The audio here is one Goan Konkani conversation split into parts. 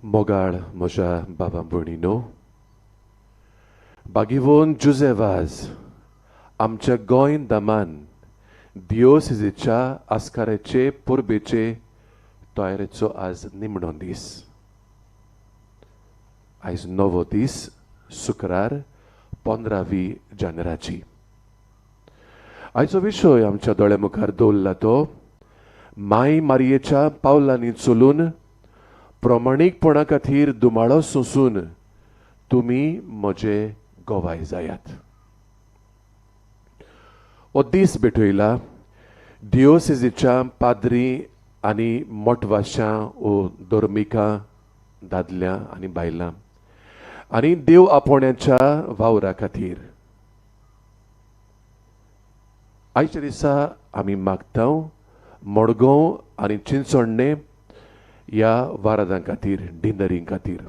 मोगाळ म्हज्या बाबा भयणीनो, बागीवोन जुजे वाज आमच्या गोंय दमान दियोसिजीच्या आस्काराचे परबेचे तयारेचो आज निमणो दीस. आयज नवो दीस, शुक्रार 15 जानेराची. आयचो विशय आमच्या दोळ्या मुखार दवरला तो माय मारयेच्या पावलांनी चलून प्रमाणीकपणा खातीर दुमाळो सोंसून तुमी म्हजे गवाय जायात. हो दीस भेटयला दियोसिजीच्या पाद्री आनी मोटवाशां ओ धर्मिकां, दादल्यां आनी बायलां आनी देव आपोवण्याच्या वावरा खातीर. आयच्या दिसा आमी मागता मडगांव आनी चिंचोडणे ह्या वारादां खातीर, डिनरीं खातीर.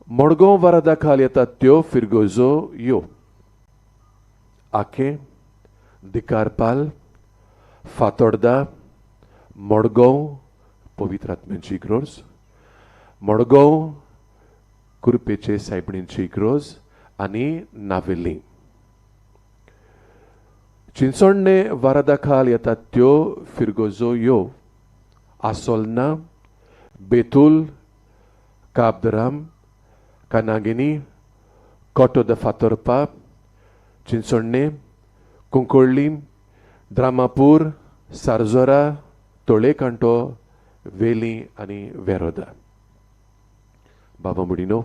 मडगांव वारादा खाल येतात त्यो फिरगोजो यो आकें, दिकारपाल, फातोर्दा, मडगांव पवित्र आत्म्यांची इग्रोज, मडगांव कुर्पेचे सायबणींची इग्रोज आनी नावेली. चिंचोडणे वारादा खाल येतात त्यो फिरगोजो यो आसोलना, बेतूल, काबदराम, कानागिनी, कोटो the Fatorpa, Chinchornem, Cuncolim, Dramapur, Sarzora, Tolekato, Veli आनी वेरोदा. बाबा मुडिनो,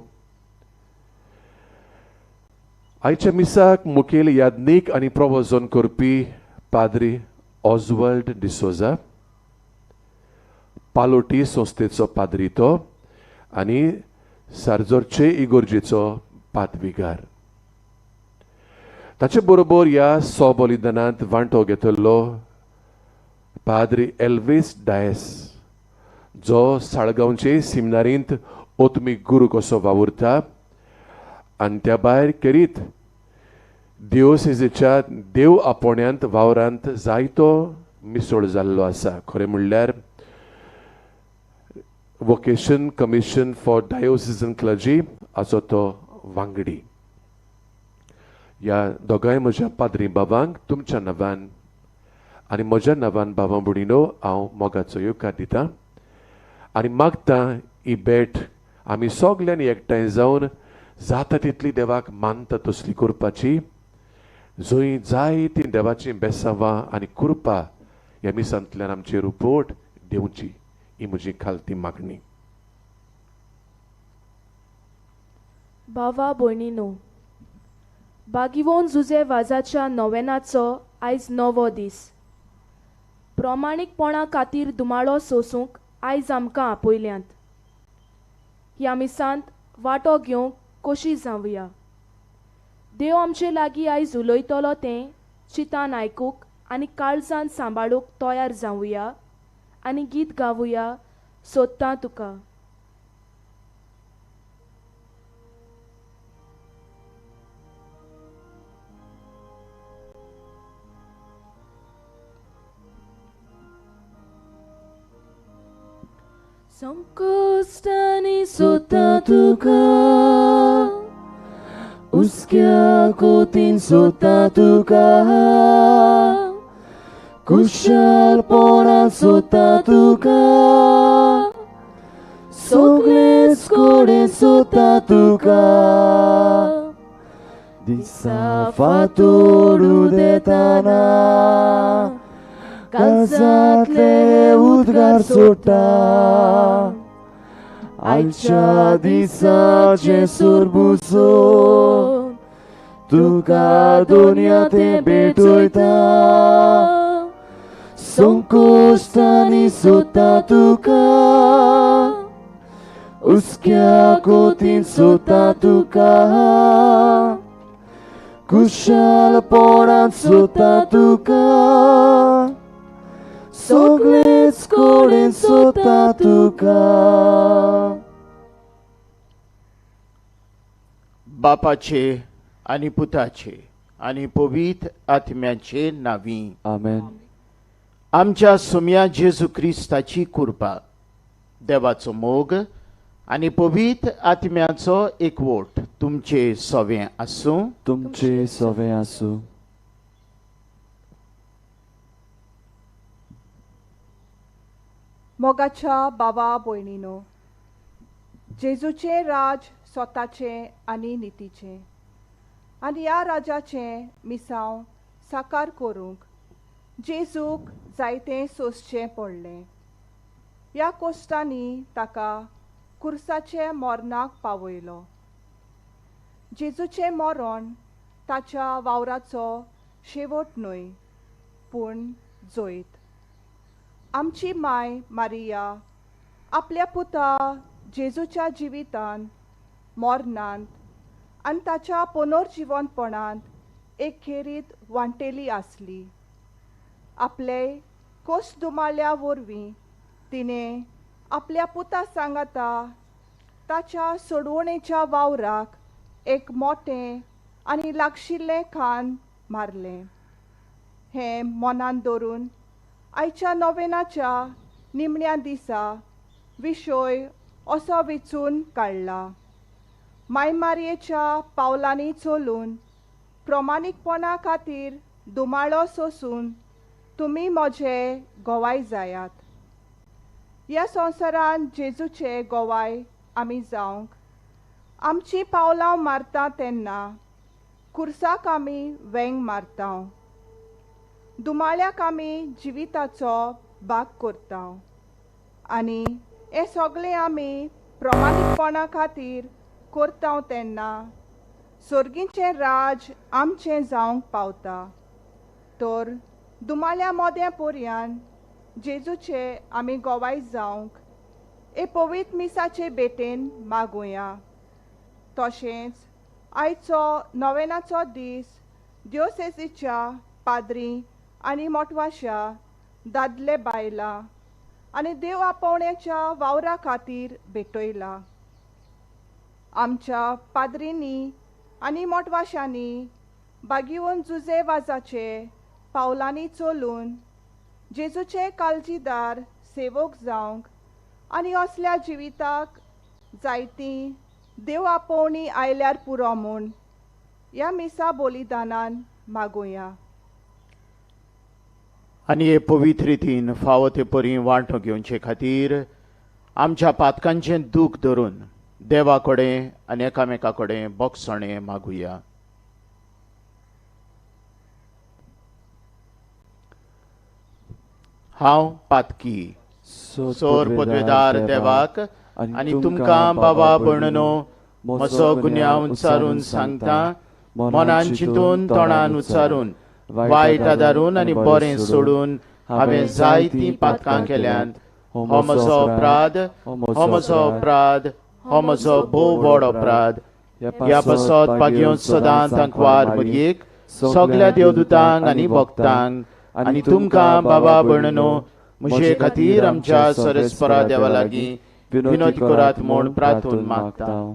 आयच्या मिसाक मुखेल याज्ञीक आनी प्रवचन करपी पाद्री ऑजवर्ल्ड डिसोजा, पालोटी संस्थेचो पाद्री तो आनी सारजोरचे इगोर्जेचो पादविगार. ताचे बरोबर ह्या सो बलिदानांत वांटो घेतलो पाद्री एल्वीस डायस, जो साळगांवचे सिमनारींत ओत्मीक गुरू कसो वावुरता आनी त्या भायर खेरीत दियोसिजीच्या देव आपोवण्यांत वावरांत जायतो मिसळ जाल्लो आसा. खरें म्हणल्यार vocation commission for diocesan clergy हाचो तो वांगडी. ह्या दोगांय म्हज्या पाद्री बाबांक तुमच्या नांवान आनी म्हज्या नांवान बाबा भयणीनो हांव मोगाचो येवकार दिता आनी मागता ही भेट आमी सगल्यांनी एकठांय जावन जाता तितली देवाक मानता तसली करपाची, जंय जाय ती देवाची बेसांवां आनी कृपा ह्या मिसांतल्यान आमचेर उपट दिवची, ही म्हजी खालती मागणी. बाबा भयणीनो, बागिवोन जुजे वाजाच्या नोवेनाचो आयज नवो दीस. प्रमाणीकपणा खातीर दुमाळो सोसूंक आयज आमकां आपयल्यांत. ह्या मिसांत वांटो घेवंक कशी जावया. देव आमचे लागीं आयज उलयतलो तें चिंतान आयकूंक आनी काळजान सांबाळूंक तयार जावया आनी गीत गावया सोदता तुका. संकश्टांनी सोदता तुका, उसक्या कोतीन सोदता तुका, कुशलपणान सोदता तुका, सगळेच कडेन सोदता तुका. दिसा फातोडू देताना काळजांतले उद्गार सोडटा, आयच्या दिसाचें सुरबुसो तुका दुनिया तें भेटयता. संकश्टांनी सोदता तुका, उसक्या कोतीन सोदता तुका, कुशलपणान सोदता तुका, सगळेच कडेन सोदता तुका. बापाचे आनी पुताचे आनी पवित्र आत्म्याचे नांवी आमेन. आमच्या सोम्या जेजू क्रिस्ताची कृपा, देवाचो मोग आनी पवित्र आत्म्याचो एकवट तुमचे सवें आसूं. तुमचे सवें आसूं. मोगाच्या बाबा भयणीनो, जेजूचें राज स्वताचें आनी नितीचें आनी ह्या राजाचें मिसांव साकार करूंक जेजूक जायतें सोंसचें पडलें. ह्या कोश्टांनी ताका कुर्साचे मरणाक पावयलो. जेजूचें मरण ताच्या वावराचो शेवट न्हय पूण जैत. आमची माय मारिया आपल्या पुता जेजूच्या जिवितांत, मरणांत आनी ताच्या पुनर्जिवनपणांत एक खेरीत वांटेली आसली. आपले कोस दुमाल्या वरवीं तिणें आपल्या पुता सांगाता ताच्या सोडवणेच्या वावराक एक मोटें आनी लागशिल्लें खान मारलें. हें मनांत धरून आयच्या नोवेनाच्या निमण्या दिसा विशय असो वेंचून काडला, माय मारयेच्या पावलांनी चलून प्रमाणीकपणा खातीर दुमाळो सोसून तुमी म्हजे गोवाय जायात. ह्या संवसारांत जेजूचे गोवाय आमी जावंक आमचीं पावलां मारता तेन्ना कुर्साक आमी वेंग मारता, दुमाळ्याक आमी जिविताचो भाग करता आनी हें सगळें आमी प्रमाणीकपणा खातीर करता तेन्ना सर्गीचें राज आमचें जावंक पावता. तर दुमाल्या मोद्या पोरयान जेजूचे आमी गोवाय जावंक हे पवित्र मिसाचे भेटेन मागुया. तशेंच आयचो नोवेनाचो दीस दियोसेसीच्या पाद्री आनी मोटवाशा दादले बायलां आनी देव आपोवण्याच्या वावरा खातीर भेटयला. आमच्या पाद्रींनी आनी मोटवाशांनी बागीवन जुजे वाजाचे पावलांनी चलून जेजूचे काळजीदार सेवक जावंक आनी असल्या जिविताक जायती देव आपोवणी आयल्यार पुरो म्हूण ह्या मिसा बलिदानान मागुया. आनी हे पवित्र रितीन फावो ते परी वांटो घेवचे खातीर आमच्या पातकांचें दूख धरून देवा कडेन आनी एकामेका कडेन बोगसणें मागुया. हांव पातकी सोर पदवेदार देवाक आनी तुमकां बाबा भयणीनो म्हजो गुन्यांव उच्चारून सांगता, मनान चिंतून तोंडान उच्चारून वायट आदारून आनी बरें सोडून हांवें जायतीं पातकां केल्यांत. हो म्हजो अपराध, हो म्हजो अपराध, हो म्हजो भोव व्हड अपराध. ह्या पासत पागेवन सदां तांकवार मरयेक सगल्या देवदूतांक आनी भक्तांक आनी तुमकां बाबा भयणीनो म्हजे खातीर आमच्या सरस्परा देवा लागीं विनोद करात म्हूण प्रार्थून मागता.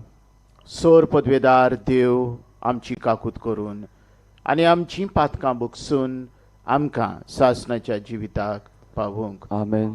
सोर पदवेदार देव आमची काकूत करून आनी आमचीं पातकां भोगसून आमकां सासणाच्या जिविताक पावोवंक. आमेन.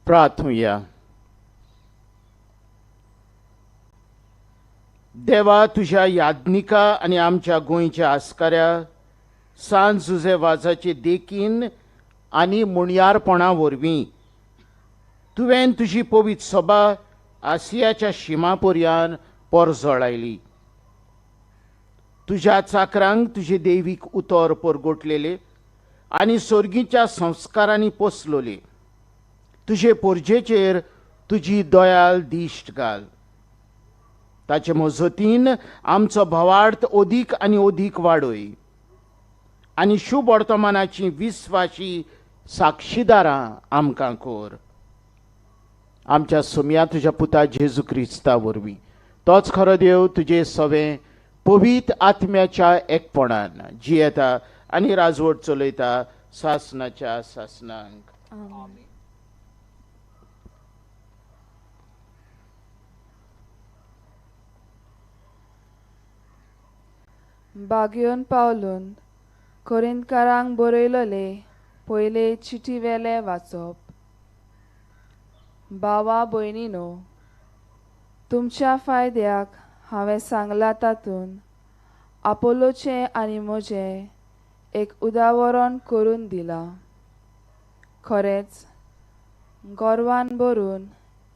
प्रार्थुया. देवा, तुज्या याज्ञिका आनी आमच्या गोंयच्या आस्काऱ्या सांत जुजे वाजाचे देखीन आनी मुणयारपणा वरवीं तुवें तुजी पवित्र सभा आसियाच्या शिमा पर्यान परजळ आयली. तुज्या चाकरांक तुजे देवीक उतर परगोटलेले आनी सोर्गीच्या संस्कारांनी पोसलोले. तुजे पोरजेचेर तुजी दयाल दिश्ट घाल. ताचे मजतीन आमचो भावार्थ अदीक आनी अदीक वाडय आनी शुभ वर्तमानाची विस्वाशी साक्षीदारां आमकां कर. आमच्या सोम्या तुज्या पुता जेजू क्रिस्ता वरवीं, तोच खरो देव, तुजे सवें पवित्र आत्म्याच्या एकपणान जियेता आनी राजवट चलयता सासनाच्या सासनांक. बागयोन पावलून कोरिंतकारांक बरयलोले पयले चिटी वेले वाचप. भावा भयणीनो, तुमच्या फायद्याक हांवें सांगलां तातूंत आपोलोचें आनी म्हजें एक उदावरण करून दिलां. खरेंच गोरवान भरून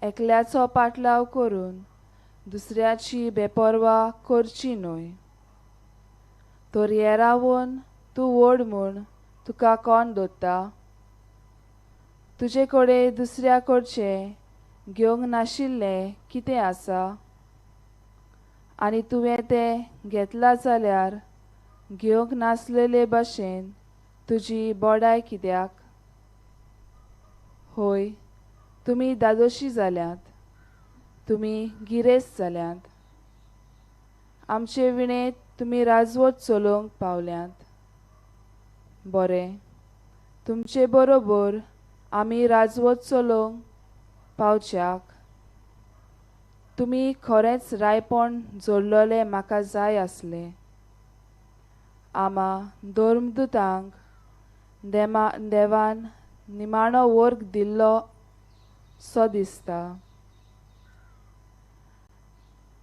एकल्याचो पाटलाव करून दुसऱ्याची बेपर्वा करची न्हय. तर हे रावन तूं व्हड म्हूण तुका कोण दवरता? तुजे कडेन दुसऱ्या कडचें घेवंक नाशिल्लें कितें आसा? आनी तुवें तें घेतलां जाल्यार घेवंक नासलेले भाशेन तुजी बडाय कित्याक? होय, तुमी दादोशी जाल्यात, तुमी गिरेस्त जाल्यात, आमचे विणें तुमी राजवट चलोवंक पावल्यात. बरें, तुमचे बरोबर आमी राजवट चलोवंक पावच्याक तुमी खरेंच रायपण जोडलोलें म्हाका जाय आसलें. आमा धर्मदुतांक देवान निमाणो वर्ग दिल्लो सो दिसता.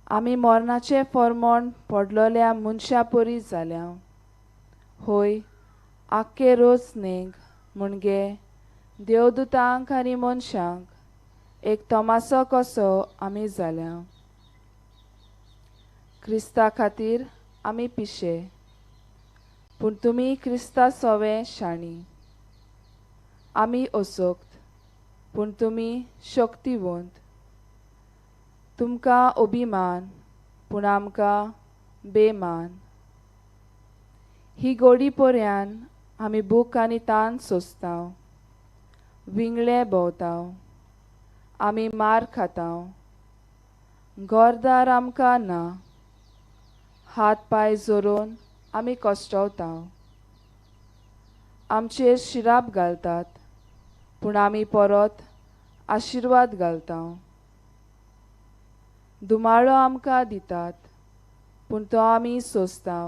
आमी मरणाचें फॉर्मोण पडलोल्या मनशा परी जाल्या. होय, आख्खे रोज न्हेंक म्हणजे देवदुतांक आनी मनशांक एक तमासो कसो आमी जाल्या. क्रिस्ता खातीर आमी पिशे, पूण तुमी क्रिस्ता सोवे शाणी. आमी असोक्त, पूण तुमी शक्तिवंत. तुमकां अभिमान, पूण आमकां बेमान. ही गोडी पर्यान आमी भूक आनी तान सोंसता, विंगळे भोंवता, आमी मार खाता, घरदार आमकां ना, हात पांय जोरून आमी कश्टवता. आमचेर शिराप घालतात, पूण आमी परत आशिर्वाद घालता. दुमाळो आमकां दितात, पूण तो आमी सोंसता.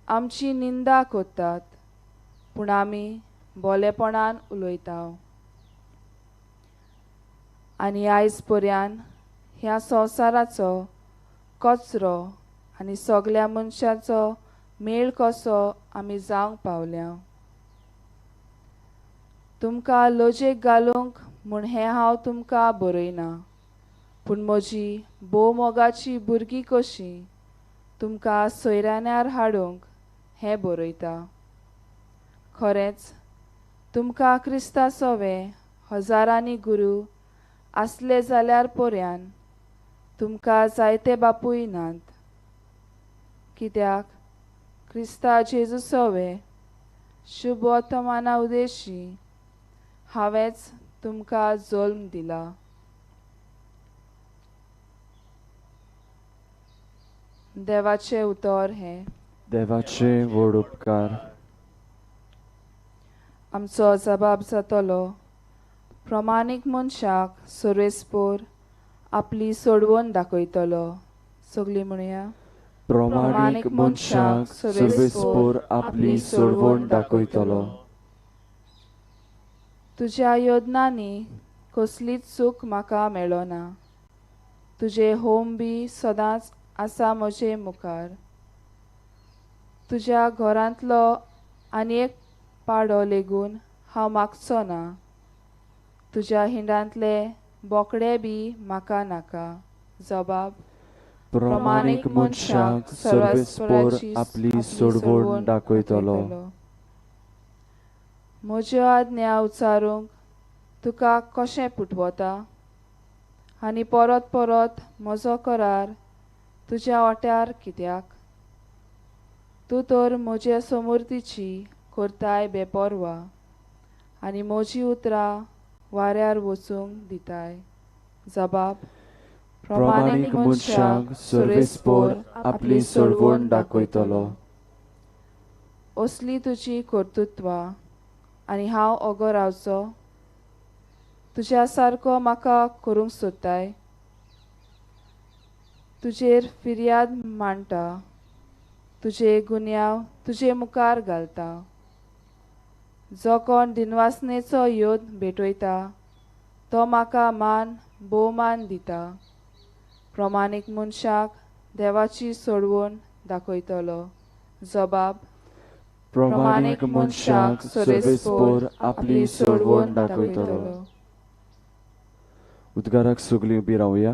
आमची निंदा करतात, पूण आमी बोलेपणान उलयता. आनी आयज पर्यान ह्या संवसाराचो कचरो आनी सगल्या मनशाचो मेळ कसो आमी जावंक पावल्या. तुमकां लजेक घालूंक म्हूण हें हांव तुमकां बरयना, पूण म्हजी भोव मोगाची भुरगीं कशीं तुमकां सोयऱ्यान्यार हाडूंक हें बरयता. खरेंच तुमकां क्रिस्ता सोवे हजारांनी गुरू आसले जाल्यार पर्यान तुमकां जायते बापूय नात. कित्याक क्रिस्ता जेजू सोवे शुभ वर्तमाना उदेशी हांवेंच तुमकां जल्म दिला. देवाचें उतर हें. देवाचे व्हड उपकार. आमचो जबाब जातलो प्रमाणीक मनशाक सर्वेस्पोर आपली सोडवण दाखयतलो. सगळीं म्हणया, प्रमाणीक मनशाक सर्वेस्पोर आपली सोडवण दाखयतलो. तुज्या योजनांनी कसलीच चूक म्हाका मेळना. तुजें होम बी सदांच आसा म्हजे मुखार. तुज्या घरांतलो आनी एक पाडो लेगून हांव मागचो ना. तुज्या हिंडांतले बोकडे बी म्हाका नाका जबाब प्रमाणीक मनशाक सर्वेस्पोर आपली सोडवण दाखयतलो. म्हज्यो आज्ञा उच्चारूंक तुका कशें पुटवता आनी परत परत म्हजो करार तुज्या ओट्यार कित्याक? तूं तर म्हजे समूर्तीची करताय बेपर्वा आनी म्हजी उतरां वाऱ्यार वचूंक दिताय. जबाब प्रमाणीक मनशाक सर्वेस्पोर आपली सोडवण दाखयतलो. असली तुजी कर्तृत्वां आनी हांव ओगो रावचो? तुज्या सारको म्हाका करूंक सोदताय? तुजेर फिर्याद मांडटा, तुजे गुन्यांव तुजे मुखार घालता. जो कोण दिनवासनेचो योद भेटयता तो म्हाका मान भोवमान दिता. प्रमाणीक मनशाक देवाची सोडवण दाखयतलो. जबाब प्रमाणीक मनशाक सर्वेस्पोर आपली सोडवण दाखयतलो. उद्गाराक सगळीं उबी रावया.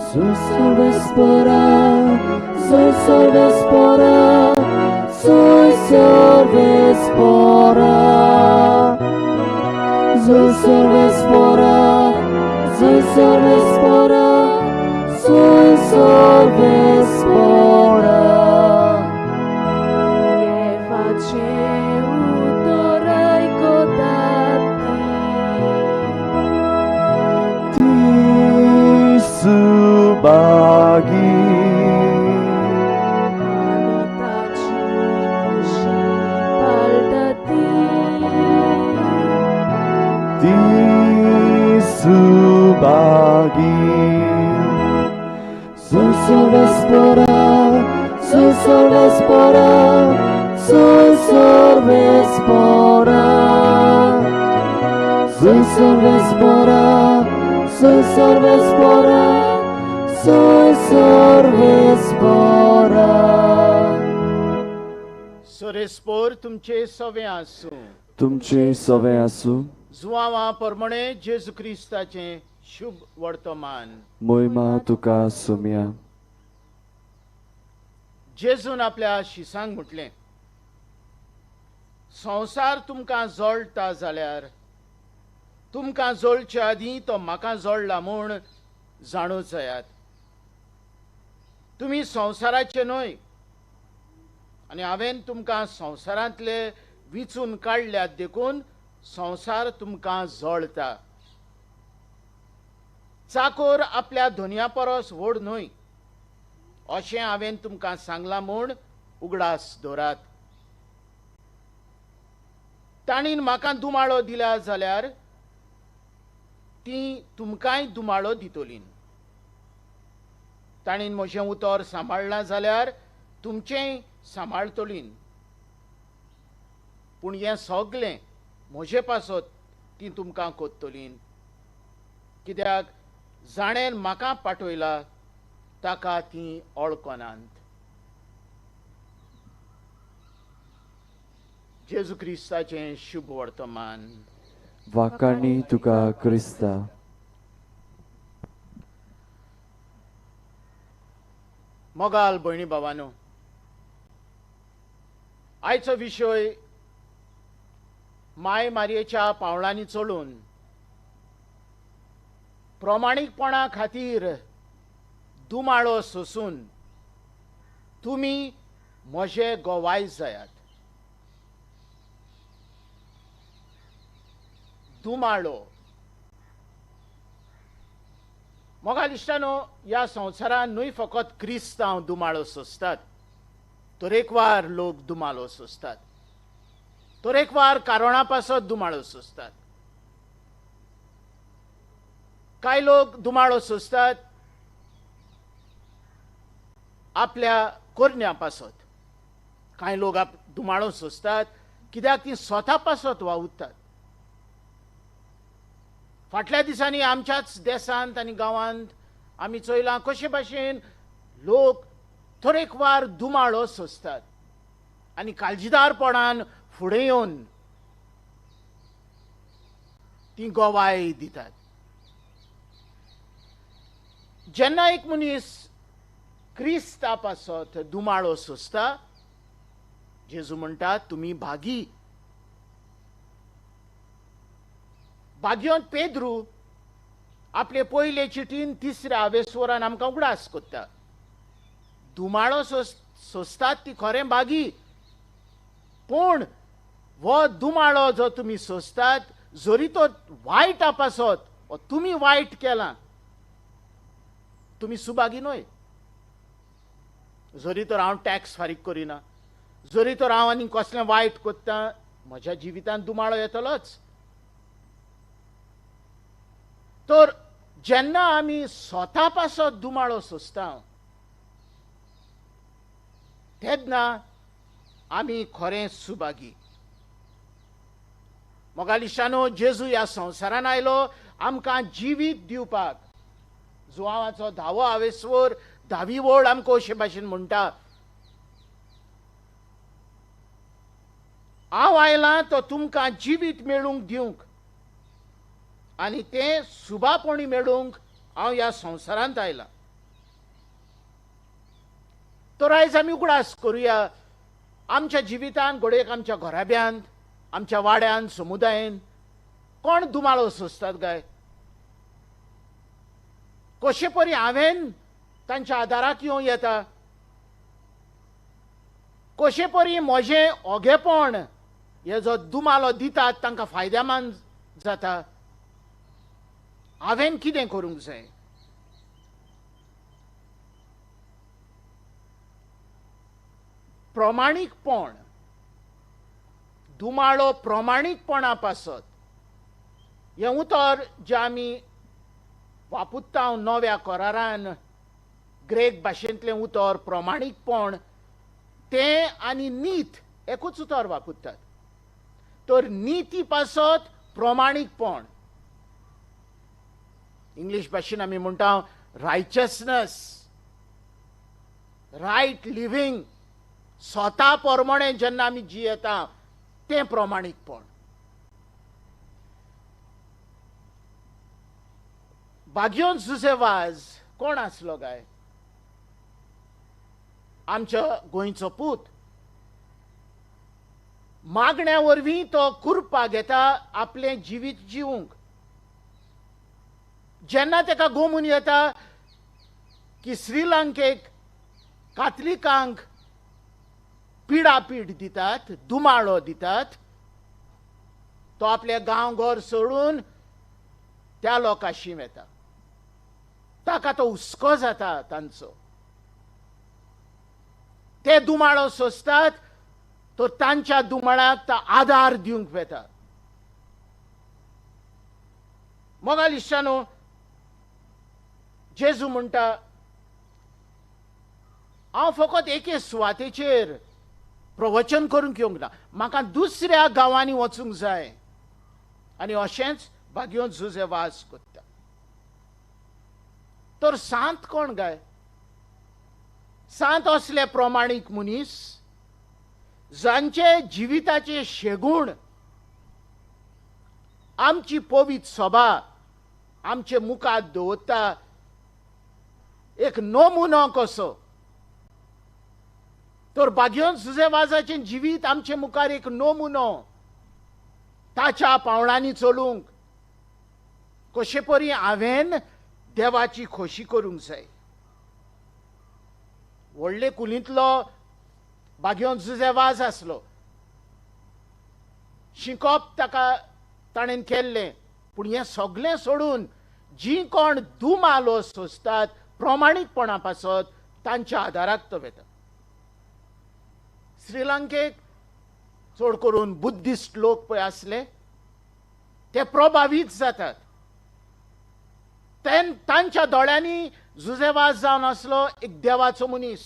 Soy sorvespora, soy sorvespora, soy sorvespora, soy sorvespora, soy sorvespora, soy sorvespora. Bagi anitachi kushi paldati tisubagi. Soy sorvespora, soy sorvespora, soy sorvespora, soy sorvespora, soy sorvespora, soy sorvespora. सोरेस्पोर तुमचे सवे आसूं. तुमचे सवे आसूं. जुवावा परमणे जेजू क्रिस्ताचें शुभ वर्तमान. मोहिमा तुका सुम्या. जेजून आपल्या शिसांक म्हटलें, संवसार तुमकां जोडटा जाल्यार तुमकां जोडचे आदीं तो म्हाका जोडला म्हूण जाणू जायात. तुमी संवसाराचे न्हय आनी हांवें तुमकां संवसारांतले विचून काडल्यात देखून संवसार तुमकां जळटा. चाकोर आपल्या धनया परस व्हड न्हय अशें हांवें तुमकां सांगलां म्हूण उगडास दवरात. तांणी म्हाका दुमाळो दिला जाल्यार ती तुमकांय दुमाळो दितली. तांणी म्हजें उतर सांबाळ्ळां जाल्यार तुमचेंय सांबाळटली. पूण हें सगळें म्हजे पासत ती तुमकां कोत्तली, कित्याक जाणें म्हाका पाठयला ताका ती ओळखनात. जेजू क्रिस्ताचें शुभ वर्तमान. वाकाणी तुका क्रिस्ता. मोगाल भयणी भावानो, आयचो विशय माय मारयेच्या पावलांनी चलून प्रमाणीकपणा खातीर दुमाळो सोसून तुमी म्हजे गोवाय जायात. दुमाळो. मोगाल इश्टानो, ह्या संवसारान न्हय फकत क्रिस्तांव दुमाळो सोंसतात, तरेकवार लोक दुमाळो सोंसतात, तरेकवार कारणां पासत दुमाळो सोंसतात. कांय लोक दुमाळो सोंसतात आपल्या कोरण्या पासत, कांय लोक दुमाळो सोंसतात कित्याक ती स्वता पासत वावुरतात. फाटल्या दिसांनी आमच्याच देशांत आनी गांवांत आमी चोयलां कशे भाशेन लोक तरेकवार दुमाळो सोंसतात. आनी काळजीदारपणान फुडें येवन ती गवाय दितात. जेन्ना एक मनीस क्रिस्ता पासत दुमाळो सोंसता, जेजू म्हणटा तुमी भागी. भाग्योन पेद्रू आपले पयले चिटीन तिसऱ्या आवेस्वरान आमकां उगडास कोत्ता, दुमाळो सोंसतात ती खरें भागी, पूण हो दुमाळो जो तुमी सोंसतात जरी तो वायट पासत वा तुमी वायट केलां, तुमी सुभागी न्हय. जरी तर हांव टॅक्स फारीक करिना, जरी तर हांव आनी कसलें वायट कोत्ता, म्हज्या जिवितांत दुमाळो येतलोच. तर जेन्ना आमी स्वता पासत दुमाळो सोंसता तेन्ना आमी खरें सुभागी. मोगालिशानो, जेजू ह्या संवसारान आयलो आमकां जिवीत दिवपाक. जुवांवाचो धावो आवेस्वर धावी वळ आमकां अशे भाशेन म्हणटा, हांव आयलां तो तुमकां जिवीत मेळूंक दिवंक आनी तें सुबापणी मेळूंक हांव ह्या संवसारांत आयलां. तर आयज आमी उगडास करुया आमच्या जिवितांत, घडयेक आमच्या घराब्यांत, आमच्या वाड्यान, समुदायेन कोण दुमाळो सोंसतात काय? कशे परी हांवें तांच्या आदाराक येवं येता? कशे परी म्हजें ओगेपण हे जो दुमालो दितात तांकां फायदेमान जाता? हांवें कितें करूंक जाय? प्रमाणीकपण, दुमाळो प्रमाणीकपणा पासत हें उतर जें आमी वापरता नव्या करारान, ग्रेक भाशेंतलें उतर प्रमाणीकपण, तें आनी नीत एकूच उतर वापरतात. तर निती पासत प्रमाणीकपण, इंग्लीश भाशेन आमी म्हणटा रायचसनस, रायट लिव्हींग, स्वता प्रमाणे जेन्ना आमी जियेता तें प्रमाणीकपण. भाग्योन जुझे वाज कोण आसलो काय? आमच्या गोंयचो पूत. मागण्या वरवीं तो कुरपा घेता आपलें जिवीत जिवूंक. जेन्ना ताका गोमून येता की श्रीलंकेक कातलिकांक पिडापीड दितात, दुमाळो दितात, तो आपले गांव घर सोडून त्या लोकांशी वेता. ताका तो हुस्को जाता तांचो. ते दुमाळो सोंसतात तर तांच्या दुमाळाक तो आदार दिवंक वेता. मोगाल इश्टानो, जेजू म्हणटा हांव फकत एके सुवातेचेर प्रवचन करूंक येवंक ना, म्हाका दुसऱ्या गांवांनी वचूंक जाय. आनी अशेंच भाग्योन जुझे वाज कोत्ता. तर सांत कोण काय? सांत असले प्रमाणीक मनीस जांचे जिविताचे शेगूण आमची पवित्र सभा आमचे मुखार दवरता, एक नमुनो कसो. तर भाग्योन जुझे वाजाचें जिवीत आमचे मुखार एक नमुनो, ताच्या पावळांनी चलूंक कशे परी हांवें देवाची खोशी करूंक जाय. व्हडले कुलींतलो भाग्योन जुझे वाज आसलो, शिकोप ताका ताणें केल्लें, पूण हें सगळें सोडून जीं कोण दुमालो सोंसतात प्रमाणीकपणा पासत तांच्या आदाराक तो वेता. श्रीलंकेक चड करून बुद्धिस्ट लोक पळय आसले ते प्रभावीत जातात. तांच्या दोळ्यांनी जुझे वाज जावन आसलो एक देवाचो मनीस,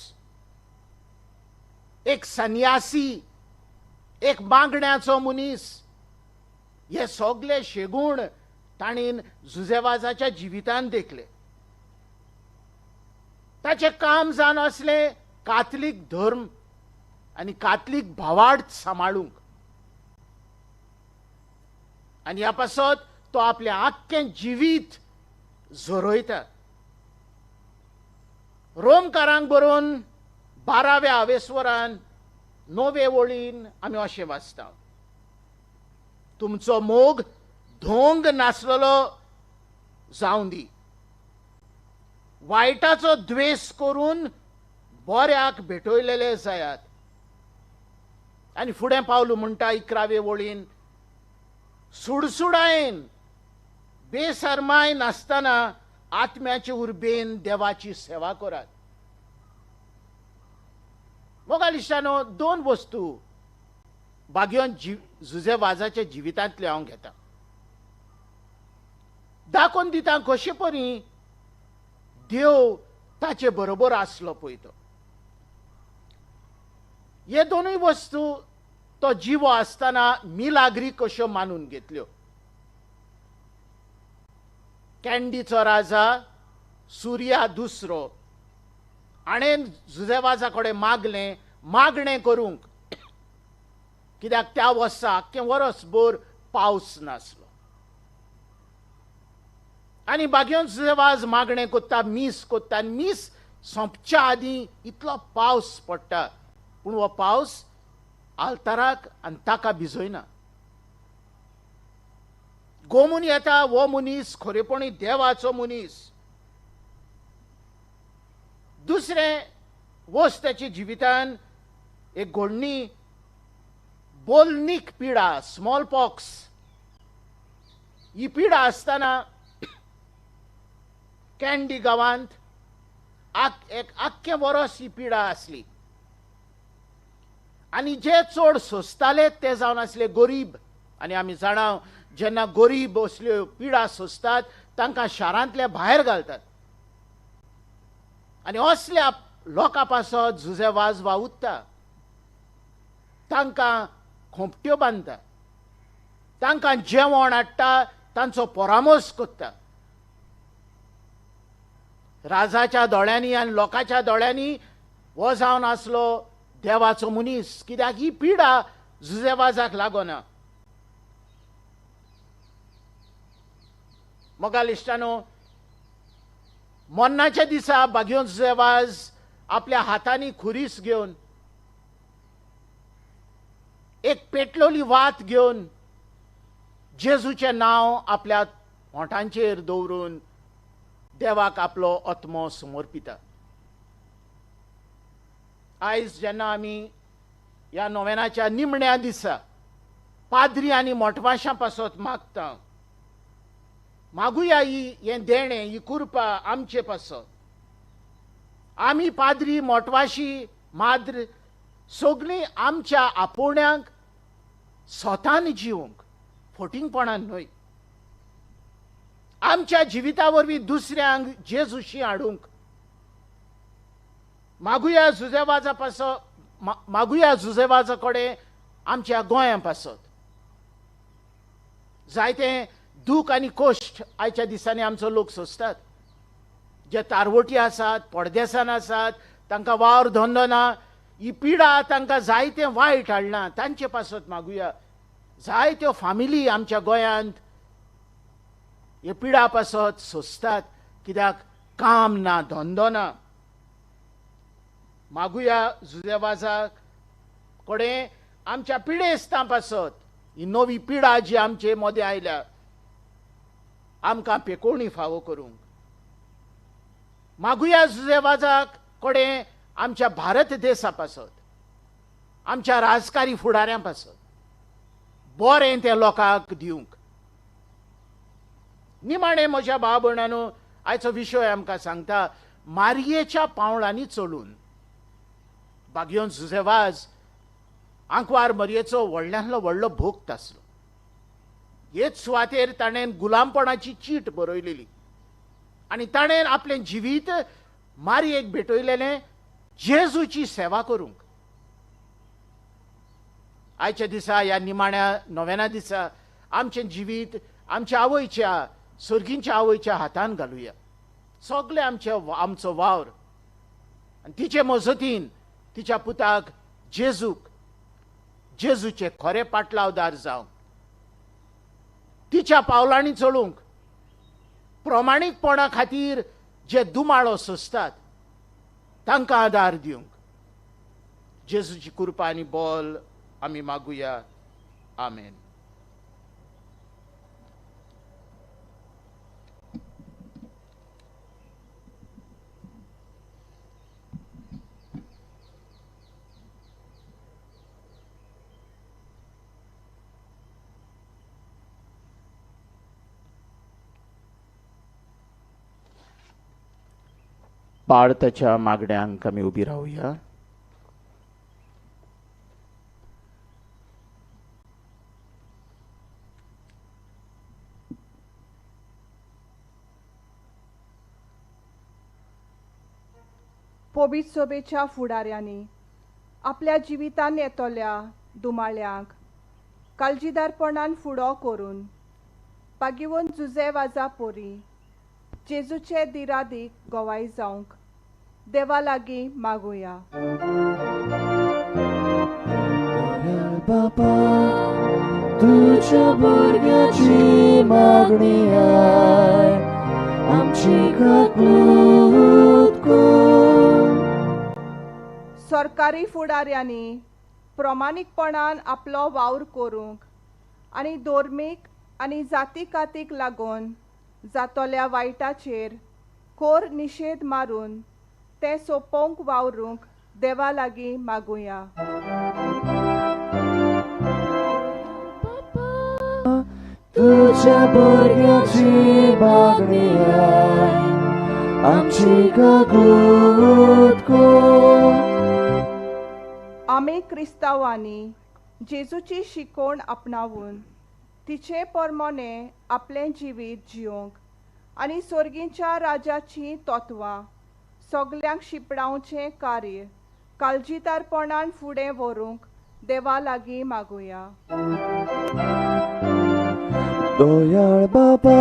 एक संन्यासी, एक मागण्याचो मनीस. हे सगळे शेगूण ताणें जुझे वाजाच्या जिवितांत देखले. ताचें काम जावन आसलें काथलीक धर्म आनी कातलीक भावार्थ सांबाळूंक. आनी ह्या पासत तो आपलें आख्खें जिवीत झरयता. रोमकारांक बरोवन 12व्या आवेस्वरान 9वे वळीन आमी अशें वाचता, तुमचो मोग धोंग नासलेलो जावं दी, वायटाचो द्वेश करून बऱ्याक भेटयलेले जायात. आनी फुडें पावलू म्हणटा 11वे वळीन, सुडसुडायेन बेसरमाय नासतना आत्म्याचे उर्बेन देवाची सेवा करात. मोगाल इश्टानो, 2 वस्तू बागयोन जुजे वाजाच्या जिवितांतल्यो हांव घेता, दाखोवन दिता कशे परी देव ताचे बरोबर आसलो पळय तो. हे दोनूय वस्तू तो जिवो आसतना मिलाग्री कश्यो मानून घेतल्यो. कॅन्डीचो राजा सुर्या दुसरो हाणें जुजे वाजा कडेन मागलें, मागणें करूंक, कित्याक त्या वर्सा आख्खें वरसभर पावस नासलो. आनी बागयोन जुजे वाज मागणें कोत्ता, मीस कोत्ता, आनी मीस सोंपच्या आदीं इतलो पावस पडटा, पूण हो पावस आल्ताराक आनी ताका भिजयना. गोमून येता हो मनीस खरेपणी देवाचो मनीस. दुसरें वस्त ताच्या जिवितान एक घडणी, बोलनीक पिडा, स्मॉल पॉक्स. ही पिडा आसतना कॅन्डी गांवांत एक आख्खें वरस ही पिडा आसली. आनी जे चड सोंसताले ते जावन आसले गरीब. आनी आमी जाणा जेन्ना गरीब असल्यो पिडा सोंसतात तांकां शारांतले भायर घालतात. आनी असल्या लोकां पासत जुजे वाज वावुरता, तांकां खोंपट्यो बांदता, तांकां जेवण हाडटा, तांचो परामर्श करता. राजाच्या दोळ्यांनी आनी लोकांच्या दोळ्यांनी हो जावन आसलो देवाचो मनीस, कित्याक ही पिडा जुजे वाजाक लागना. मोगाल इश्टानो, मरणाच्या दिसा बागयोन जुजे वाज आपल्या हातांनी खुरीस घेवन, एक पेटलोली वात घेवन, जेजूचें नांव आपल्या ओंठांचेर दवरून देवाक आपलो आत्मो समर्पिता. आयज जेन्ना आमी ह्या नोवेनाच्या निमण्या दिसा पाद्री आनी मोटवाशां पासत मागता, मागुया ही हें देणें, ही कुरपा आमचे पासत. आमी पाद्री, मोटवाशी, माद्र सगळीं आमच्या आपोवण्यांक स्वतान जिवंक, फटींगपणान न्हय, आमच्या जिविता वरवीं दुसऱ्यांक जेजूशी हाडूंक मागुया जुजे वाजा पासत, मागुया जुजे वाजा कडेन आमच्या गोंया पासत. जायते दूख आनी कश्ट आयच्या दिसांनी आमचो लोक सोंसतात. जे तारवटी आसात, पडदेसान आसात, तांकां वावर धंदो ना, ही पिडा तांकां जायतें वायट हाडलां, तांचे पासत मागुया. जायत्यो फामिली आमच्या गोंयांत हे पिडा पासत सोंसतात, कित्याक काम ना, धंदो ना. मागुया जुजे वाजा कडेन आमच्या पिडेस्तां पासत, ही नवी पिडा जी आमचे मदें आयल्या आमकां पेकोवणी फावो करूंक. मागुया जुजे वाजा कडेन आमच्या भारत देशा पासत, आमच्या राजकारी फुडाऱ्यां पासत बरें त्या लोकांक दिवंक. निमाणें म्हज्या भाव भयणांनो, आयचो विशय आमकां सांगता मारयेच्या पावळांनी चलून बागयोन जुजे वाज आंकवार मरयेचो व्हडल्यांतलो व्हडलो भोक्त आसलो. हेच सुवातेर ताणें गुलामपणाची चीट बरयलेली आनी ताणें आपलें जिवीत मारयेक भेटयलेलें जेजूची सेवा करूंक. आयच्या दिसा, ह्या निमाण्या नोवेना दिसा आमचें जिवीत आमच्या आवयच्या, सर्गींच्या आवयच्या हातान घालुया. सगळे आमचे आमचो वावर आनी तिचे मजतीन तिच्या पुताक जेजूक, जेजूचे खरे पाटलावदार जावंक, तिच्या पावलांनी चलूंक, प्रमाणीकपणा खातीर जे दुमाळो सोंसतात तांकां आदार दिवंक जेजूची कृपा आनी बोल आमी मागुया. आमेन. पाळताच्या मागण्यांक आमी उबी रावया. पवित्र सभेच्या फुडाऱ्यांनी आपल्या जिवितान येतल्या दुमाळ्यांक काळजीदारपणान फुडो करून पागिवन जुजे वाजा पोरी जेजूचे दिरादीक गवाय जावंक देवा लागीं मागुया. बापा तुझ्या भुरग्याची मागणी आय आमची काकूत कर. सरकारी फुडाऱ्यांनी प्रमाणीकपणान आपलो वावर करूंक आनी धर्मीक आनी जाती कातीक लागून जातल्या वायटाचेर कोर निशेध मारून तें सोंपोवंक वावरूंक देवा लागीं मागुया. तुझ्या भुरग्याची मागणी आय आमची काकूत कर. आमी क्रिस्तांवांनी जेजूची शिकवण आपणावून तिचे परमोने आपलें जिवीत जियोंक आनी सोर्गींच्या राजाचीं तत्वां सगल्यांक शिपडावचें कार्य काळजीदारपणान फुडें व्हरूंक देवा लागीं मागुया. दयाळ बाबा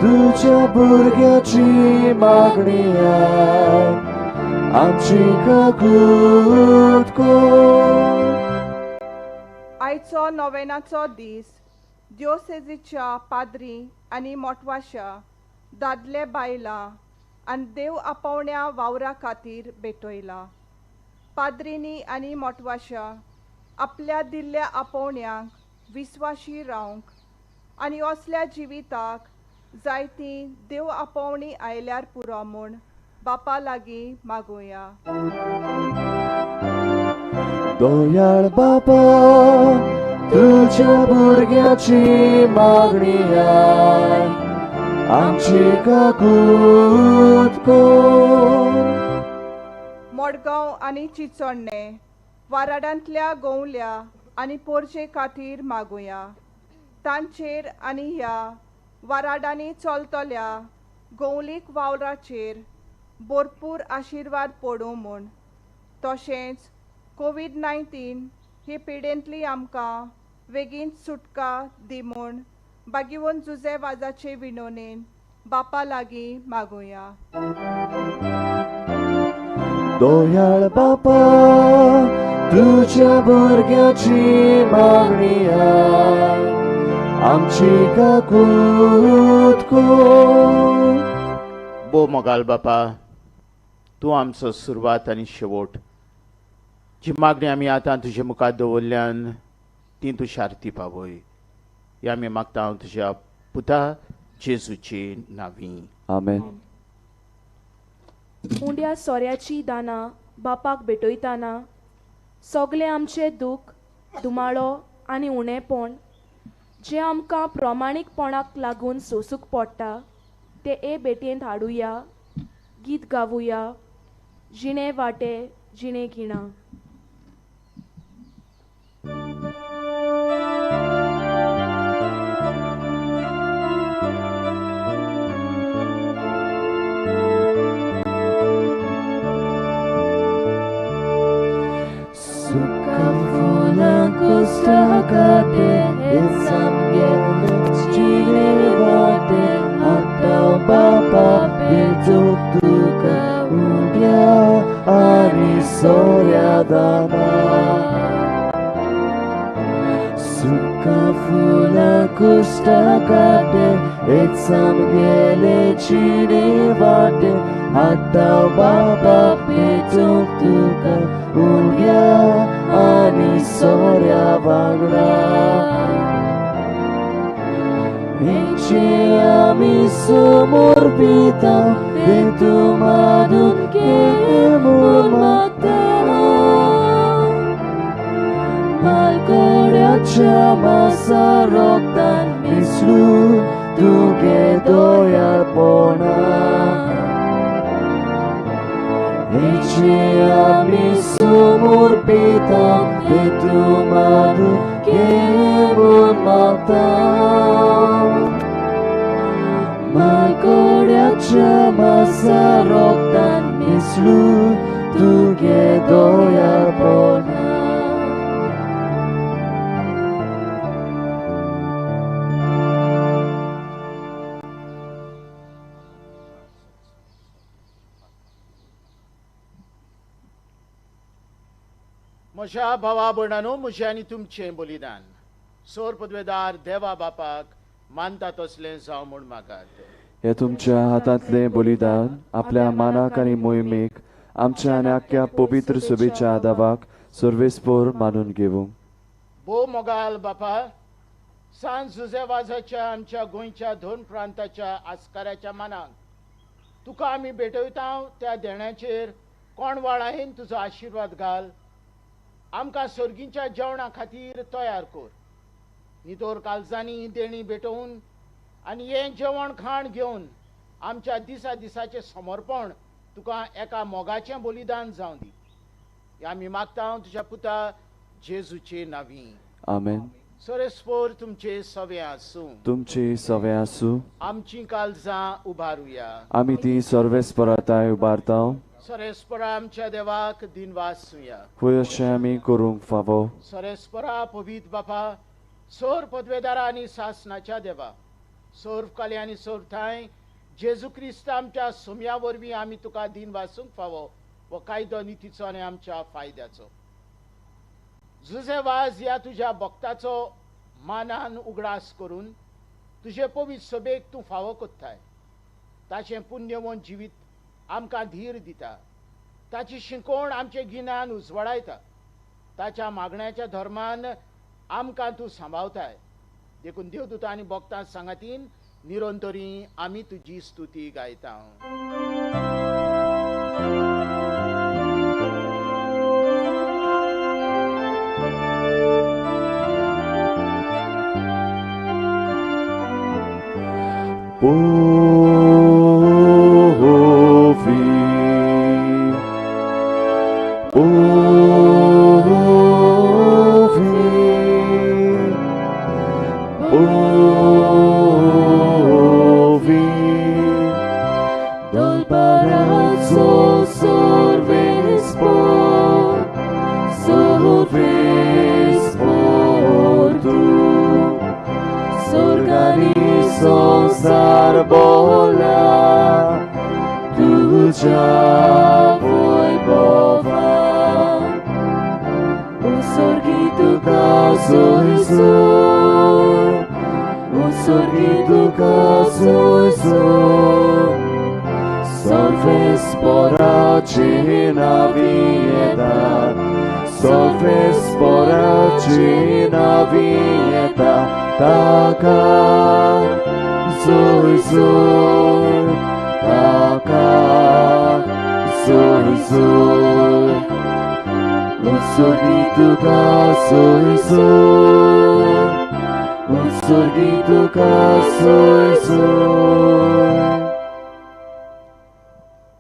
तुझ्या भुरग्याची मागणी आय आमची काकूत कर. आयचो नोवेनाचो दीस दियोसेजीच्या पाद्री आनी मोटवाशा दादले बायलां आनी देव आपोवण्या वावरा खातीर भेटयला. पाद्रींनी आनी मोटवाशा आपल्या दिल्ल्या आपोवण्यांक विस्वाशी रावंक आनी असल्या जिविताक जायतीं देव आपोवणी आयल्यार पुरो म्हूण बापा लागीं मागुया. दयाळ बापा तुझ्या भुरग्याची मागणी आय आमची काकूत कर. मडगांव आनी चिचोण्णे वाराडांतल्या गोवल्या आनी पोरजे खातीर मागुया. तांचेर आनी ह्या वाराडांनी चलतल्या गोवलीक वावराचेर भरपूर आशिर्वाद पडूं म्हूण, तशेंच कोवीड-19 ही पिडेंतली आमकां बेगीन सुटका दी म्हूण बागीवन जुजे वाजाचे विनोनेन बापा लागीं मागुया. दयाळ बापा तुझ्या भुरग्याची मागणी आय आमची काकूत कर. बो मोगाल बापा, तूं आमचो सुरवात आनी शेवट. जी मागणी आमी आतां तुजे मुखार दवरल्यान ती तूं शारती पावय. ही आमी मागता हांव तुज्या पुता जेजूची नांवी. आमेन. उंड्या सोऱ्याची दानां बापाक भेटयताना सगळें आमचें दूख, दुमाळो आनी उणेपण जें आमकां प्रमाणीकपणाक लागून सोसूंक पडटा तें ए भेटेंत हाडुया, गीत गावुया, जिणे वाटे जिणे गिणां. Soria तुका फुलां कुश्टा काडे एक सामगेले जिणे वाटे हाडटा बाबा पेटूंक तुका उंड्या आनी सोऱ्या वांगडा. हेंचे आमी समर्पिता तेतू मानून घे म्हूण मागता. मालकोड्याच्या मासा रोगतान मिसळून तुगे दयाळपणा. हेंचे आमी समर्पिता तेतू मानून घे म्हूण मागता. मालकोड्याच्या मासा रोगतान मिसळून तुगे दयाळपणा. म्हज्या भावा भयणांनो, म्हजें आनी तुमचें बलिदान सोर पदवेदार देवा बापाक मानता तसलें जावं म्हूण मागात. हे तुमच्या हातांतलें बलिदान आपल्या मानाक आनी मोहिमेक आमच्या आनी आख्या पवित्र सभेच्या आदावाक सर्वेस्पोर मानून घेवूं. भोव मोगाल बापा, सांत जुझे वाजाच्या आमच्या गोंयच्या दोन प्रांताच्या आस्काराच्या मानाक तुका आमी भेटयता त्या देण्याचेर कोण वाळायेन तुजो आशिर्वाद घाल. आमकां सर्गीच्या जेवणा खातीर तयार कर. नितोर कालजांनी देणी भेटोवन आनी हें जेवण खाण घेवन आमच्या दिसा दिसाचें समर्पण तुका एका मोगाचें बलिदान जावं दी. हें आमी मागता तुज्या पुता जेजूचे नांवी. आमेन. सरेस्पोर तुमचे सवे आसूं. तुमचे सवे आसूं. आमची कालजां उबारुया. आमी ती सर्वेस्पराताय उबारता. सरेस्परा आमच्या देवाक दिनवासुया. फुय अशें आमी करूंक फावो. सरेस्परा पवित्र बापा, सोर पदवेदारा आनी सासनाच्या देवा, सोर काले आनी सोर ठांय जेजू क्रिस्त आमच्या सोम्या वरवीं आमी तुका दिनवासूंक फावो वो कायदो नितीचो आनी आमच्या फायद्याचो. जुझे वाज ह्या तुज्या भक्ताचो मानान उगडास करून तुजे पवित्र सभेक तूं फावो कोत्ताय. ताचें पुण्यवंत जिवीत आमकां धीर दिता. ताची शिकवण आमचें गिन्यान उजवाडायता. ताच्या मागण्याच्या धर्मान आमकां तूं सांबाळताय. देखून देवदूतां आनी भक्तां सांगातीन निरंतरी आमी तुजी स्तुती गायता.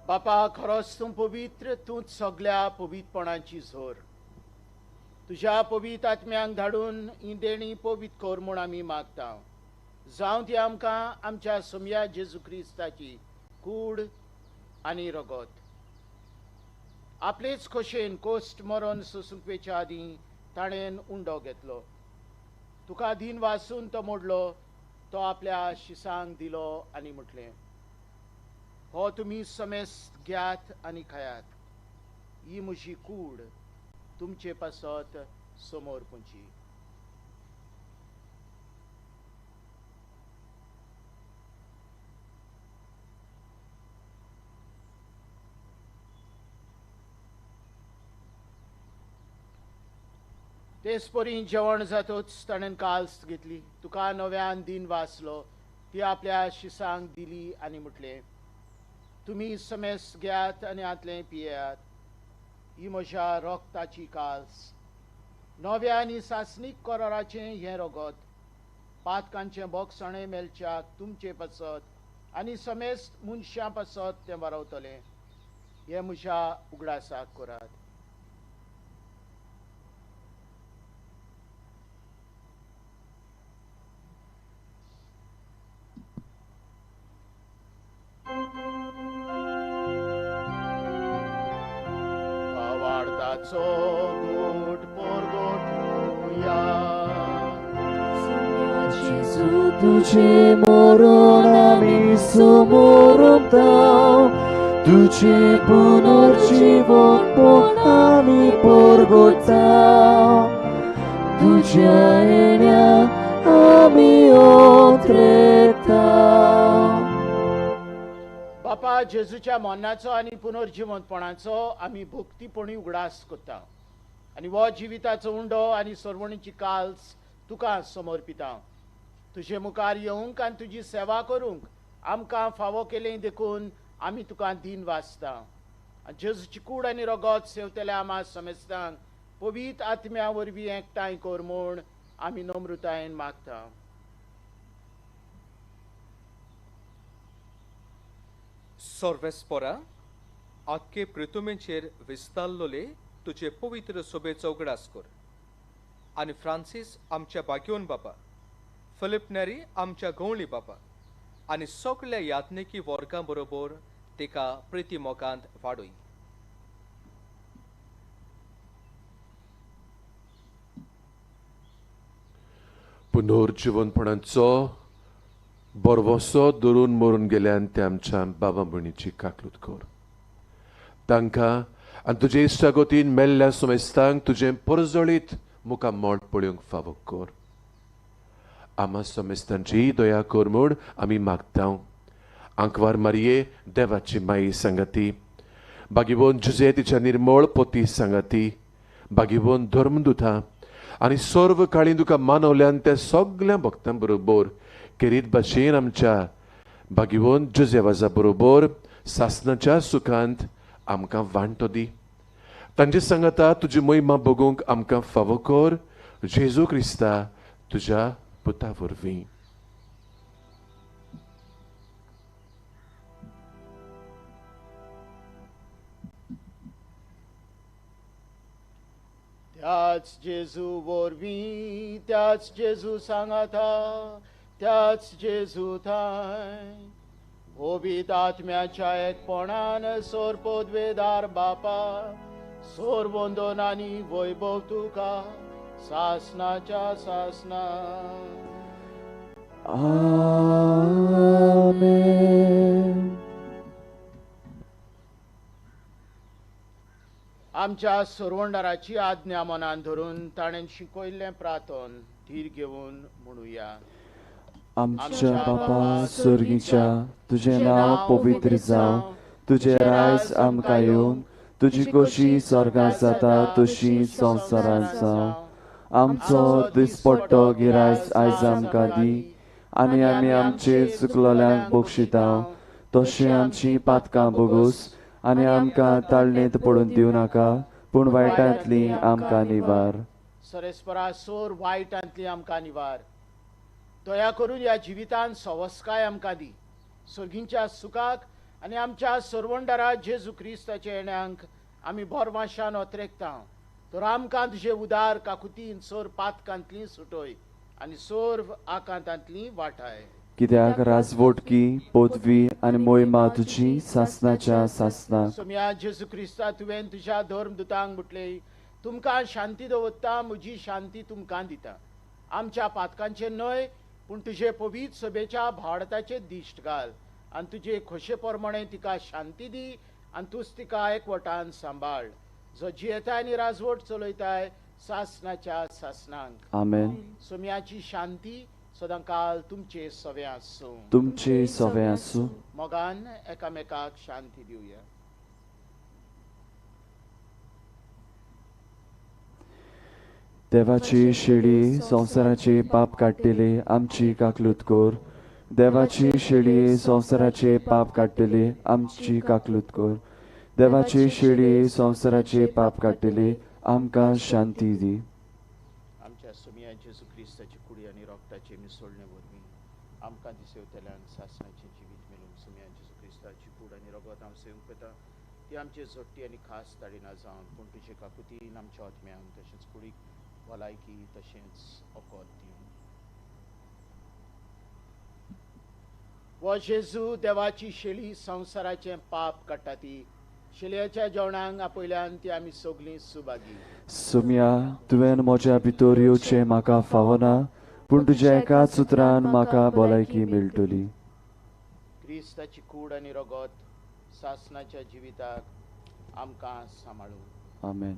बापा, खरोच तूं पवित्र, तूंच सगळ्या पवित्रपणाची जोर. तुज्या पवित्र आत्म्यांक धाडून ही देणी पवित्र कर म्हूण आमी मागता. जावं ती आमकां आमच्या सोम्या जेजू क्रिस्ताची कूड आनी रगत. आपलेच खोशेन कोश्ट मरण सोसूंक वेच्या आदीं ताणें उंडो घेतलो. तुका दीन वासून तो मोडलो, तो आपल्या शिसांक दिलो आनी म्हटलें, हो तुमी समेस्त घेयात आनी खायात. ही म्हजी कूड तुमचे पासत समोर पुंची. तेच परी जेवण जातच ताणें काल्स घेतली, तुका नव्यान दिन वाचलो, ती आपल्या शिसांक दिली आनी म्हटलें, तुमी समेस घेयात आनी हांतलें पियेयात, ही म्हज्या रोगताची काल्स, नव्या आनी सासणीक कराराचें हें रगत, पातकांचें बोगसणें मेळच्याक तुमचे पासत आनी समेस्त मनशां पासत तें बरवतलें. हें म्हज्या उगडासाक करात. भावार्थाचो गोट पोरगोटुया. तुझे मरण आमी समोरताव, तुझे पुनर्जीवन आमी परगोताव, तुझ्या येण्या आमी ओत्रेताव. बापा, जेजूच्या मरणाचो आनी पुनर्जिवंतपणाचो आमी भक्तीपणी उगडास करता आनी हो जिविताचो उंडो आनी सरवणीची काल्स तुका समर्पिता. तुजे मुखार येवंक आनी तुजी सेवा करूंक आमकां फावो केलें देखून आमी तुका दीन वाचता. जेजूची कूड आनी रगत सेवतल्या आमा समेस्तांक पवित्र आत्म्या वरवीं एकठांय कर म्हूण आमी नम्रतायेन मागता. सर्वेस्पोरा, आख्खे पृथुमेचेर विस्तारलोले तुजे पवित्र सोबेचो उगडास कर आनी फ्रांसीस आमच्या बाग्योन बाबा, फिलिप नेरी आमच्या गवळी बाबा आनी सगळ्या यात्निकी वर्गां बरोबर तिका प्रिती मोगांत वाडय. पुनर्जिवनपणाचो बरवसो धरून मरून गेल्यान ते आमच्या बाबा भयणीची काकलूत कर. तांकां आनी तुजे इश्टागतीन मेल्ल्या समेस्तांक तुजें परजळीत मुखार मोड पळोवंक फावो कर. आमा समेस्तांची दया कर म्हूण आमी मागता. आंकवार मारये देवाची माई सांगाती, बागीवन जुजे तिच्या निर्मळ पोती सांगाती, बागीवन धर्मदुता आनी सर्व काळी तुका मानवल्यान त्या सगळ्या भक्तां बरोबर केरीत भाशेन आमच्या बागीवन जुजे वाजा बरोबर सासनाच्या सुखांत आमकां वांटो दी. तांचे सांगाता तुजी महिमा बगूंक आमकां फावो कर, जेजू क्रिस्ता तुज्या पुता वरवीं. त्याच जेजू वरवीं, त्याच जेजू सांगाता, त्याच जेजू थांय पवित्र आत्म्याच्या एकपणान सोर पदवेदार बापा, सोर वंदन आनी वैभव तुका सासनाच्या सासना. आमेन. आमच्या सरवंडाराची आज्ञा मनान धरून ताणें शिकयल्लें प्रार्थन धीर घेवन म्हणुया. आमच्या बापा स्वर्गीच्या, तुजें नांव पवित्र जावं, तुजें रायज आमकां येवन, तुजी खोशी स्वर्गांत जाता तशी संवसारांत जावं. आमचो दिसपट्टो गिरायस आयज आमकां दी आनी आमी आमचे चुकलोल्यांक बक्षिता तशें आमची पातकां बोगोस आनी आमकां ताळणेंत पडून दिवं नाका, पूण वायटांतली आमकां निवार. सरेस्परा, सोर वायटांतली आमकां निवार. दया करून ह्या जिवितान सवस्काय आमकां दी, सर्गींच्या सुखाक आनी आमच्या सरवंडारा जेजू क्रिस्ताच्या येण्यांक आमी बोरवाशान अत्रेकता. तर आमकां तुजे उदार काकुतीन सोर पातकांतली सुटय आनी सोर आकांतांतली वाटाय. कित्याक राजवटकी पदवी आनी मोहिमा तुजी सासनाच्या सासनाक. सोम्या जेजू क्रिस्ता, तुवें तुज्या धर्मदुतांक म्हटलें, तुमकां शांती दवरता, म्हजी शांती तुमकां दिता. आमच्या पातकांचें न्हय पूण तुजे पवित्र सभेच्या भावार्थाचें दिश्ट घाल आनी तुजे खोशे प्रमाणे तिका शांती दी आनी तूंच तिका एकवटान सांबाळ, जो जियेताय आनी राजवट चलयताय सासनाच्या सासनाक. आमेन. सोम्याची शांती सदांकाल तुमचे सवे आसूं. तुमचे सवे आसूं. मोगान एकामेकाक शांती दिवया. देवाची शेळी संवसाराचे पाप काडटली आमची काकलूत कर. देवाची शेळी संवसाराचे पाप काडटली आमची काकलूत कर. देवाची शेळी संवसाराचे पाप काडटली आमकां शांती दी. आमच्या सुमिया जेजू क्रिस्ताची कुडी आनी रोगताचे मिसळणे वरवीं आमकां दिसेवतल्यान सासणाचें जिवीत मेळून सुमिया जेजू क्रिस्ताची कूड आनी रगत हांव सेवंक वता ती आमची जोडटी आनी खास ताडिना जावन पूण तुजे काकुतीन आमच्या आत्म्यांक तशेंच कुडीक भलायकी तशेंच अकोत दिवं. वो जेजू देवाची शेळी संवसाराचें पाप काडटा ती शेळयेच्या जेवणाक आपयल्यान ती आमी सगळीं सुभागी. सुमिया, तुवें म्हज्या भितर येवचें म्हाका फावना, पूण तुज्या एकाच उतरान म्हाका भलायकी मेळटली. क्रिस्ताची कूड आनी रगत सासणाच्या जिविताक आमकां सांबाळूं. आमेन.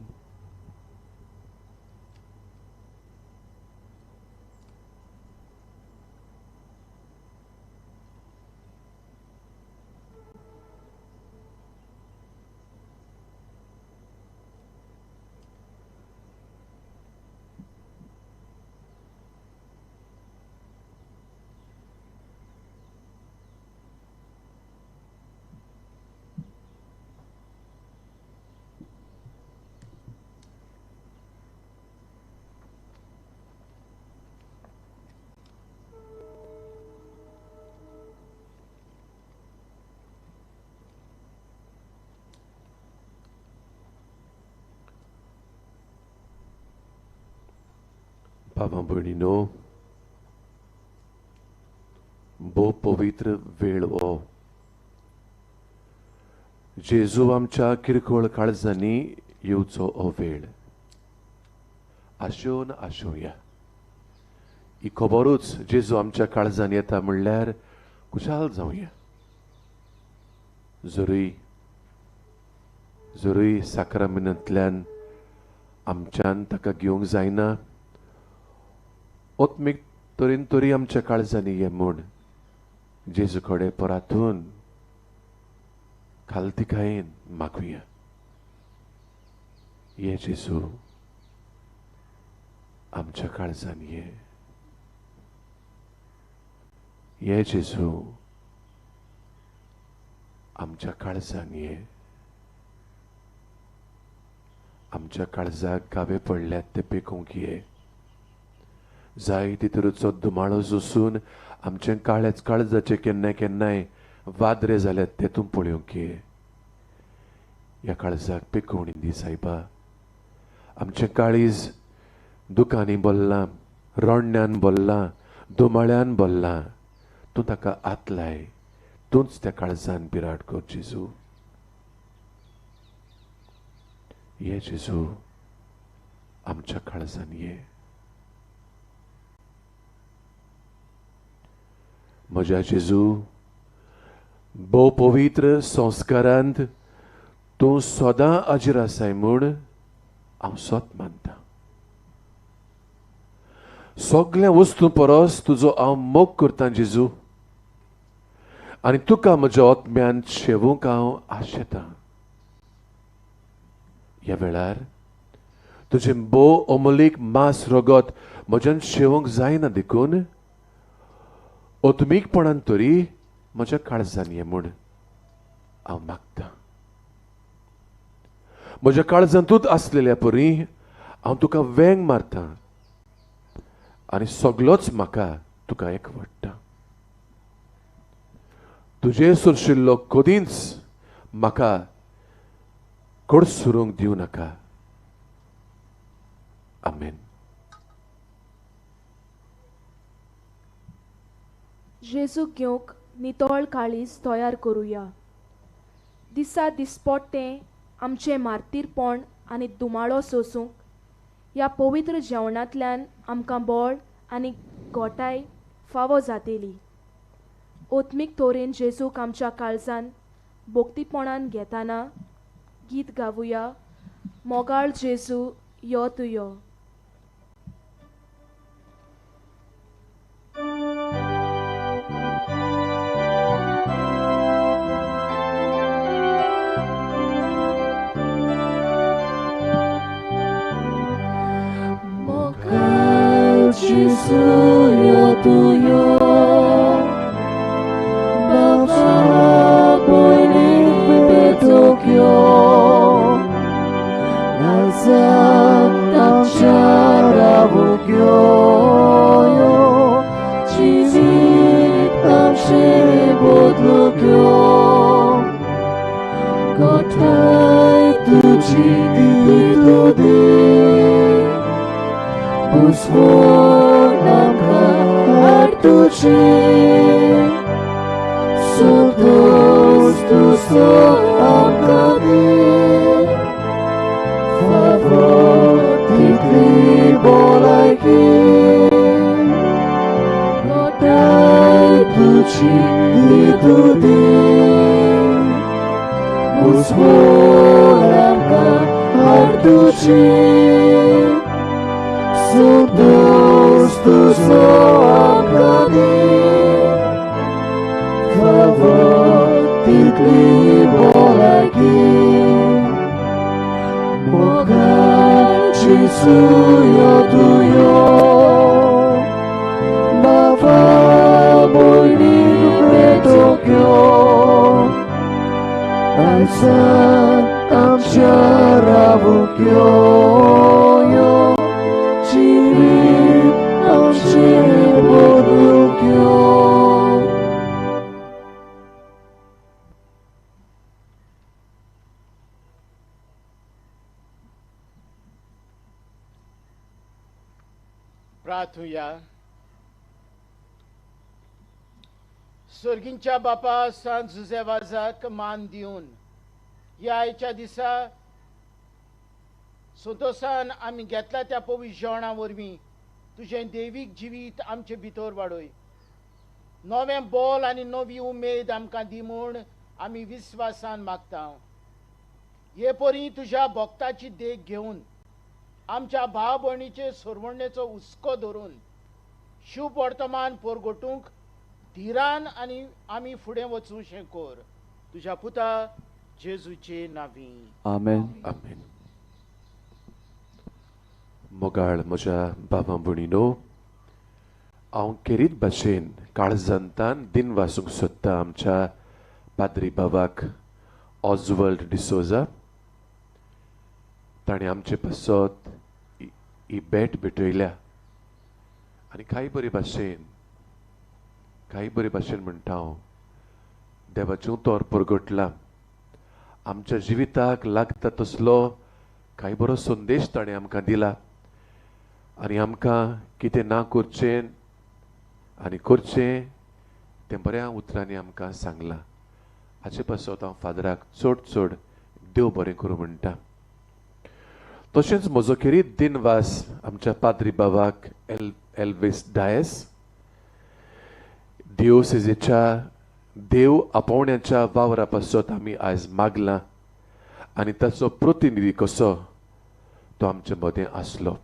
बाबा भयणीनो, भोव पवित्र वेळ हो. जेजू आमच्या किरकोळ काळजांनी येवचो हो वेळ. आशोवन आशोवया. ही खबरूच जेजू आमच्या काळजान येता म्हणल्यार खुशाल जावया. जरूय जरूय साक्रामेंतांतल्यान आमच्यान ताका घेवंक जायना, आत्मीक तरेन तरी आमच्या काळजांनी ये म्हूण जेजू कडेन परातून खालतिकायेन मागुया. ये जेजू आमच्या काळजान ये. ये जेजू आमच्या काळजान ये. आमच्या काळजाक घावे पडल्यात ते पेकोवंक ये. जाय तितूचो धुमाळो सोसून आमचें काळेच काळजाचे केन्ना केन्नाय वादरे जाल्यात ते तूं पळोवंक ये. ह्या काळजाक पेकोवणी दी सायबा. आमचें काळीज दुकांनी भरलां, रोडण्यान भरलां, धुमाळ्यान भरलां. तूं ताका हात लाय, तूंच त्या काळजान बिराड कर जेजू. ये जेजू आमच्या काळजान ये. म्हज्या जेजू, भोव पवित्र संस्कारांत तूं सदां हाजीर आसाय म्हूण हांव सत मानता. सगळ्या वस्तू परस तुजो हांव मोग करतां जेजू, आनी तुका म्हज्या आत्म्यान शेवूंक हांव आशेतां. ह्या वेळार तुजें भोव अमोलीक मांस रगत म्हज्यान शेवूंक जायना देखून आत्मीकपणान तरी म्हज्या काळजान ये म्हूण हांव मागतां. म्हज्या काळजांतूच आसलेल्या परी हांव तुका वेंग मारतां आनी सगलोच म्हाका तुका एकवट्टा. तुजे सुरशिल्लो कदींच म्हाका कडसरूंक दिवं नाका. आमेन. जेजूक घेवंक नितळ काळीज तयार करुया. दिसा दिसपट्टें आमचें मार्तीरपण आनी धुमाळो सोसूंक ह्या पवित्र जेवणांतल्यान आमकां बळ आनी गोटाय फावो जातली. आत्मीक तरेन जेजूक आमच्या काळजान भक्तीपणान घेतना गीत गावुया, मोगाळ जेजू यो तूं यो. तुयो बाबा भयणीक भेटोक्यो नाजात आमच्या रावूंक यो जिवीत आमचें बदलूंक यो गोठाय तुजी दी बुजवण आमकां हाड तुजी संतोश तुजो आमकां दी फावो तितली भलायकी गोठाय तुजी दी बुजवण आमकां हाड तुजी संतोश तुजो आमकां दी फावो तितली भलायकी मोगान जेजू यो तुयो बाबा भयणीक भेटोवंक यो आयसान आमच्या रावूंक यो जिवीत आमचें बदलूंक यो. प्रार्थुया. स्वर्गींच्या बापा सांत जुझे वाजाक मान दिवन ह्या आयच्या दिसा संतोसान आमी घेतला त्या पवित्र जेवणा वरवीं तुजें दैवीक जिवीत आमचे भितर वाडय. नवें बोल आनी नवी उमेद आमकां दी म्हूण आमी विस्वासान मागता. हे परी तुज्या भक्ताची देख घेवन आमच्या भाव भयणीचे सरवणेचो हुस्को धरून शुभ वर्तमान परगटूंक धिरान आनी आमी फुडें वचूं शें कर. तुज्या पुता जेजूचे नांवी आमेन. आमेन. मोगाळ म्हज्या बाबा भयणीनो, हांव खेरीत भाशेन काळजांतान दिन वासूंक सोदता आमच्या पाद्री बाबाक ऑजवर्ल्ड डिसोजा. ताणें आमचे पासत ही भेट भेटयल्या आनी कांय बरे भाशेन म्हणटा हांव, देवाचें उतर परगटलां, आमच्या जिविताक लागता तसलो कांय बरो संदेश ताणें आमकां दिला आनी आमकां कितें ना करचें आनी करचें तें बऱ्या उतरांनी आमकां सांगलां. हाचे पासत हांव फादराक चड चड देव बरें करूं म्हणटा. तशेंच म्हजो खेरीत दिनवास आमच्या पाद्री बाबाक एल्विस डायस, दिओसेजेच्या देव आपोवण्याच्या वावरा पासत आमी आयज मागलां आनी ताचो प्रतिनिधी कसो तो आमचे मदें आसलो.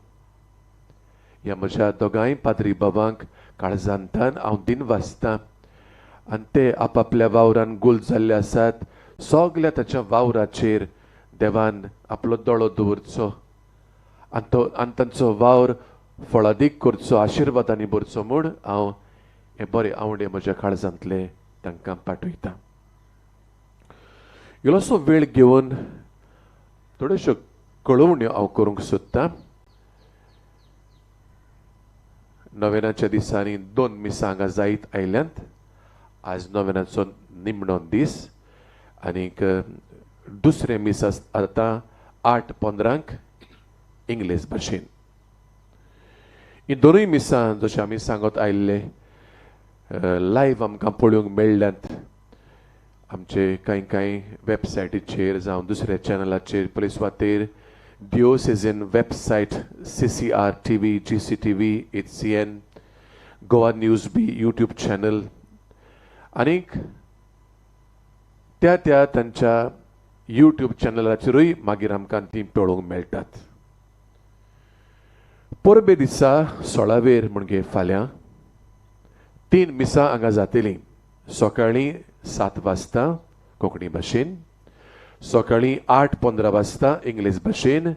ह्या म्हज्या दोगांय पाद्री बाबांक काळजांतान हांव दिनवासतां आनी ते आपापल्या वावरान गुल जाल्ले आसात. सगल्या ताच्या वावराचेर देवान आपलो दोळो दवरचो आनी तो आनी तांचो वावर फळादीक करचो, आशिर्वादांनी भरचो म्हूण हांव हे बरे आवडे म्हज्या काळजांतले तांकां पाठयतां. इल्लोसो वेळ घेवन थोड्योश्यो कळोवण्यो हांव करूंक सोदतां. नोवेनाच्या दिसांनी 2 मिसां हांगा जायत आयल्यांत. आज नोवेनाचो निमणो दीस आनीक दुसरें मीस आतां 8:15 इंग्लीश भाशेन. ही दोनूय मिसां जशें आमी सांगत आयिल्ले लायव्ह आमकां पळोवंक मेळ्ळ्यांत. आमचे कांय कांय वेबसायटीचेर जावं दुसऱ्या चॅनलाचेर पयले सुवातेर diocesan website CCR TV, GCTV, HCN, Goa news B YouTube channel आनीक त्या त्या तांच्या यूट्यूब चॅनलाचेरूय मागीर आमकां ती पळोवंक मेळटात. परबे दिसा 16वेर म्हणजे फाल्यां 3 मिसां हांगा जातलीं. सकाळीं 7 वाजता कोंकणी भाशेन, सकाळीं 8:15 वाजता इंग्लीश भाशेन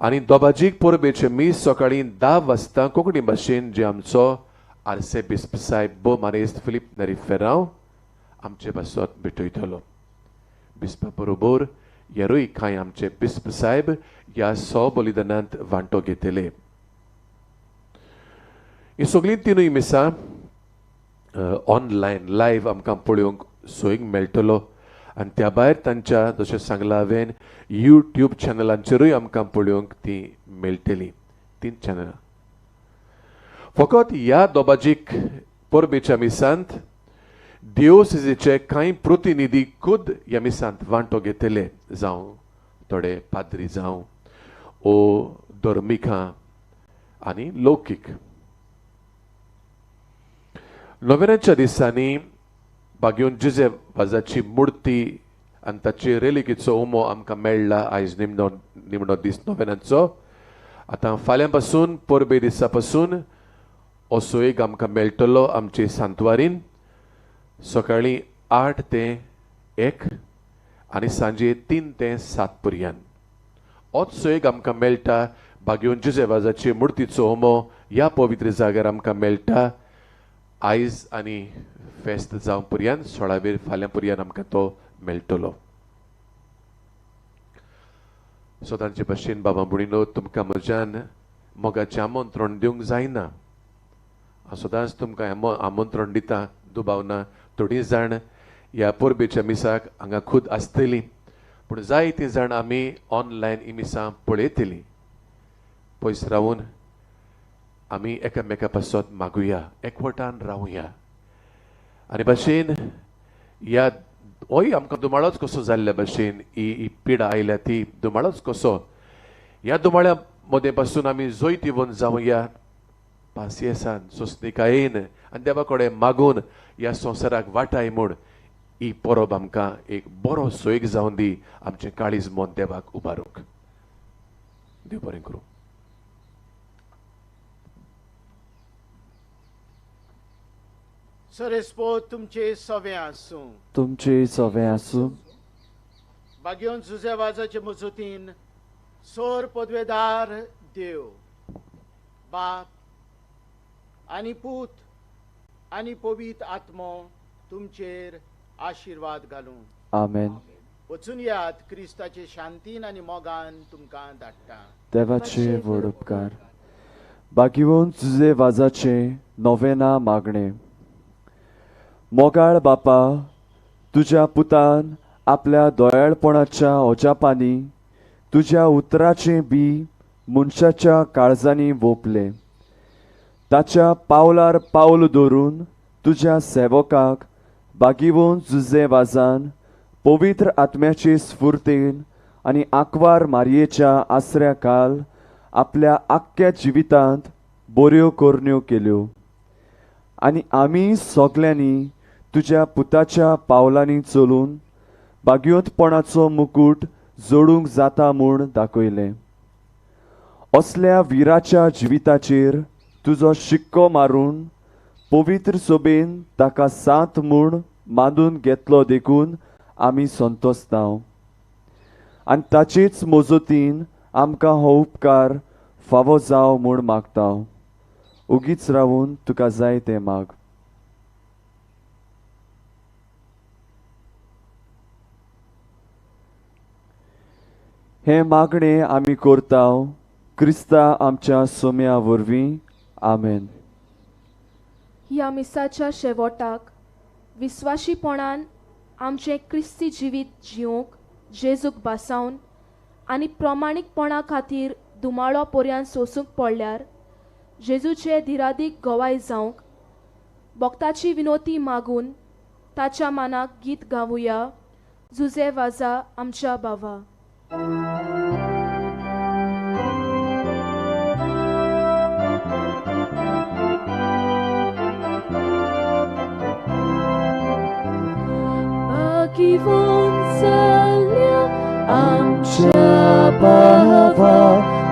आनी दोबाजीक परबेचें मीस सकाळीं 10 वाजता कोंकणी भाशेन, जे आमचो आर्सेबिस्प साहेब बो मानेस्त फिलीप नरी फेराव आमचे पासत भेटयतलो. बिस्पा बरोबर हेरूय कांय आमचे बिस्प साहेब ह्या सो बलिदानांत वांटो घेतले. ही सगळीं तिनूय मिसां ऑनलायन लायव्ह आमकां पळोवंक सोयीक मेळटलो आनी त्या भायर तांच्या जशें सांगलां हांवें यूट्यूब चॅनलांचेरूय आमकां पळोवंक ती मेळटली. तीन चॅनलां फकत ह्या दोबाजीक परबेच्या मिसांत दियोसिजीचे कांय प्रतिनिधी खुद ह्या मिसांत वांटो घेतले, जावं थोडे पाद्री जावं ओ धर्मिकां आनी लौकीक. नोव्हेंब्राच्या दिसांनी बागेवन जुजे वाजाची मुर्ती आनी ताची रेलिकीचो उमो आमकां मेळ्ळा. आयज निमणो निमणो दीस नोव्हेंब्राचो. आतां फाल्यां पासून परबे दिसा पासून असो एक आमकां मेळटलो आमचे सांतवारीन सकाळीं 8 ते 1 आनी सांजे 3 ते 7 पर्यंत. होच एक आमकां मेळटा बागेवन जुजे वाजाची मुर्तीचो होमो ह्या पवित्र जाग्यार आमकां मेळटा. आयज आनी फेस्त जावं पर्यंत 16वेर फाल्यां पर्यंत आमकां तो मेळटलो. सदांचे भशेन बाबा भयणीनो तुमकां म्हज्यान मोगाचें आमंत्रण दिवंक जायना. हांव सदांच तुमकां आमंत्रण दिता, दुबाव ना थोडीं जाण ह्या परबेच्या मिसाक हांगा खूद आसतलीं, पूण जायतीं जाण आमी ऑनलायन ही मिसां पळयतलीं. पयस रावून आमी एकामेका पासत मागुया, एकवटान रावया. आनी भाशेन ह्या होय आमकां दुमाळोच कसो जाल्ल्या भाशेन ही पिडा आयल्या ती दुमाळोच कसो, ह्या दुमाळ्या मदें पासून आमी जैतिवंत जावया पासियेसान सोंसणिकायेन आनी देवा कडेन मागून ह्या संवसाराक वाटाय म्हूण ही परब आमकां एक बरो सोयीक जावन दी आमचें काळीज मन देवाक उबारूंक. देव बरें करूं. सरेस्पो तुमचे सवे आसूं. तुमचे सवे आसूं. बागेवन जुजे वाजाचे मजतीन सोर पदवेदार देव बाप आनी पूत आनी पवित्र आत्मो तुमचेर आशिर्वाद घालूं. आमेन. वचून यात क्रिस्ताचे शांतीन आनी मोगान तुमकां धाडटा. देवाचे व्हड उपकार. बागेवन जुजे वाजाचे नोवेना मागणें. मोगाळ बापा, तुज्या पुतान आपल्या दयाळपणाच्या अजापांनी तुज्या उतराचें बी मनशाच्या काळजांनी वोपलें. ताच्या पावलार पावल दवरून तुज्या सेवकाक बागेवन जुजे वाजान पवित्र आत्म्याचे स्फुर्तेन आनी आंकवार मारयेच्या आसऱ्या काल आपल्या आख्ख्या जिवितांत बऱ्यो करण्यो केल्यो आनी आमी सगल्यांनी तुज्या पुताच्या पावलांनी चलून बागयोतपणाचो मुकूट जोडूंक जाता म्हूण दाखयलें. असल्या विराच्या जिविताचेर तुजो शिक्को मारून पवित्र सोबेन ताका सात म्हूण मानून घेतलो देखून आमी संतोसताव आनी ताचेच मजतीन आमकां हो उपकार फावो जावं म्हूण मागता. उगीच रावून तुका जाय तें माग. हें मागणें आमी करता क्रिस्ता आमच्या सोम्या वरवीं. आमेन. ह्या मिसाच्या शेवटाक विस्वाशीपणान आमचें क्रिस्ती जिवीत जिवंक जेजूक भासावन आनी प्रमाणीकपणा खातीर दुमाळो पर्यंत सोसूंक पडल्यार जेजूचे धिरादीक गवाय जावंक भक्ताची विनोती मागून ताच्या मानाक गीत गावुया. जुजे वाजा आमच्या बाबा. आमच्या बाबा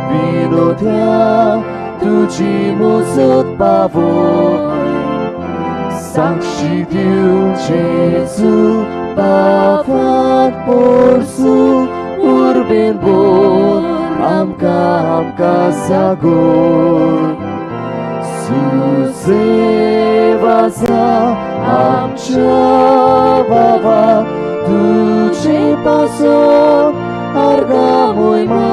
विनोद्या तुजी मुजत पावोय साक्षी दिवं जेजू बाबान पोरसू उर्बेन बोल आमकां आमकां सागोर. जुसेवासा आमच्या बाबा तुझे पासून अर्गा मोहिमा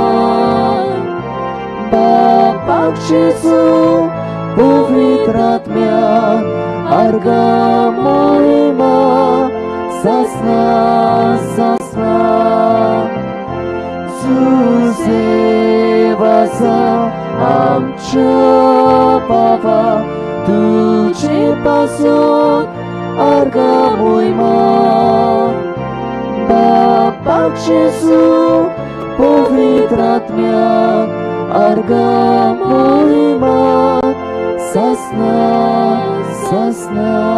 बापाक जेजू पवित्र आत्म्या अर्गा मोहिमा सासना सासना. जुसेवासा आमच्या बाबा तुझे पासून अर्गा मोहिमा बापाक जेजू पवित्र आत्म्या अर्गा मोहिमा सासना सासना.